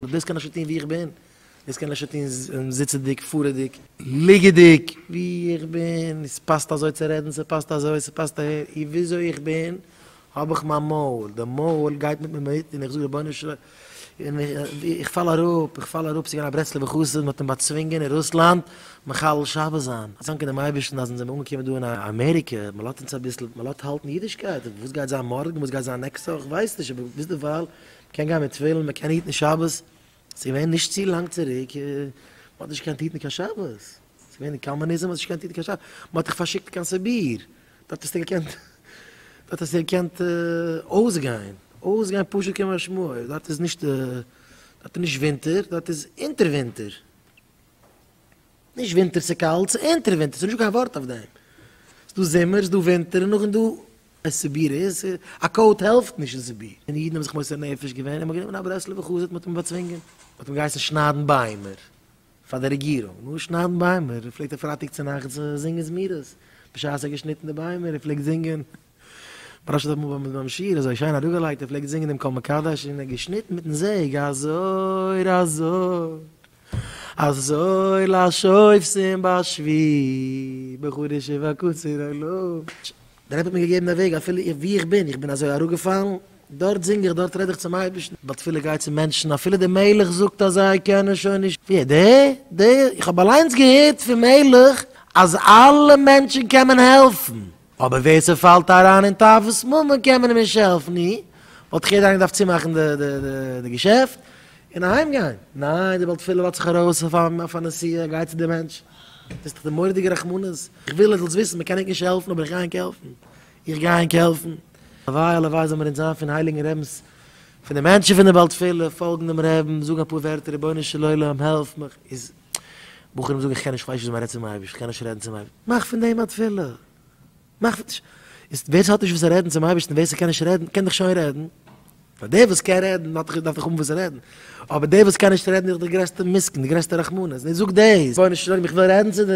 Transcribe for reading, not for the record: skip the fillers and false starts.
דאס קען איך שוין טון וואו איך בין, דאס קען איך שוין טון זיצעדיג, פארעדיג, ליגעדיג, וואו איך בין, עס פאסט אזוי צו רעדן, ס'פאסט אזוי, ס'פאסט אהער, און וויאזוי איך בין, האב איך מיין מויל, די מויל גייט מיט מיר מיט, און איך זאג רבונו של עולם, איך פאל אראפ, איך פאל אראפ, ס'איז געווען א ברסלב'ער חסיד, מ'האט אים באצווינגען אין רוסלאנד מחלל שבת זיין, דאנקען דעם אייבערשטן אז אונז זעמיר אנגעקומען דא אין אמעריקע, מ'לאזט אונז אביסל, מ'לאזט האלטן אידישקייט, וואס גייט זיין מארגן, וואס גייט זיין נעקסטע וואך, כ'ווייס נישט, אבער ביזדערווייל מ'קען גיין מיט תפילין, מ'קען היטן שבת, ס'איז געווען נישט צו לאנג צוריק, מ'האט נישט געקענט היטן קיין שבת, ס'איז געווען אין קאמוניזם, מ'האט נישט געקענט היטן קיין שבת, מ'האט דיך פארשיקט קיין סיביר, דארט האסטו געקענט, דארט האסטו געקענט אויסגיין, אויסגיין פשוט כמשמעו, דארט איז נישט, דארט איז נישט ווינטער, דארט איז אונטער ווינטער. נישט ווינטער ס'איז קאלט, ס'איז אונטער ווינטער, ס'איז נישטא קיין ווארט אויף דעם. ס'איז דא זומער, ס'איז דא ווינטער, און נאכדעם דא סיביר איז, א coat העלפט נישט אין סיביר. און אידן האבן זיך מוסר נפש געווען, און מ'האט גענומען א ברסלב'ער חסיד, מ'האט אים באצווינגען, מ'האט אים געהייסן שניידן ביימער פאר די רעגירונג. נו, שניידן ביימער, פלעגט ער פרייטאג צונאכטס זינגען זמירות, בשעת ער האט געשניטן די ביימער, ער פלעגט זינגען, מוהרא"ש האט אמאל ביים שיעור אזוי שיין אראפגעלייגט, ער פלעגט זינגען דעם כל מקדש און ער האט געשניטן מיטן זעג, אזוי אזוי אזוי לשובתים בשבי בחריש ובקציר עולם. דער רבי האט מיר געגעבן א וועג אפילו איך וואו איך בין, איך בין אזוי אראפגעפאלן, דארט זינג איך, דארט רעד איך צום אייבערשטן, בעל תפילה גייט צו מענטשן, אפילו דער מלך זאגט אז זיי קענען שוין נישט, ווער? דער? דער? איך האב אליינס געהערט פון מלך אז אלע מענטשן קען מען העלפן, אבער ווער ס'פאלט אריין אין תאוות ממון קען מען אים נישט העלפן, ני? וואלט איך יעדער איינער געדארפט צומאכן די געשעפט און אהיים גיין, ניין די בעל תפילה לאזט זיך ארויס אויף א נסיעה, גייט צו די מענטש, דאס איז דאך די מורא'דיגע רחמנות, איך וויל אז זאלסט וויסן מען קען ענק נישט העלפן אבער איך גיי ענק העלפן, איך גיי ענק העלפן. הלוואי הלוואי זאל מיר אונז זיין פון הייליגן רבינ'ס, פון די מענטשן פון די בעל תפילה, פאלגן דעם רעבן, זאגן אפאר ווערטער רבונו של עולם העלף מיך, איז בחורים זאגן איך קען נישט, כ'ווייס נישט ווי אזוי מען רעדט צום אייבערשטן, איך קען נישט רעדן צום אייבערשטן, מאך פון דעם א תפילה, מאך פון, איז ווער ס'האט נישט וואס צו רעדן צום אייבערשטן, ווער ס'קען נישט רעדן, קען דאך שוין רעדן, ווייל דער וואס קען רעדן האט דאך דארף דאך האבן וואס צו רעדן, אבער דער וואס קען נישט רעדן איז דאך דער גרעסטער מסכן, דער גרעסטער רחמנות, נו זאג דאס, רבונו של עולם איך וויל רעדן צו דיר.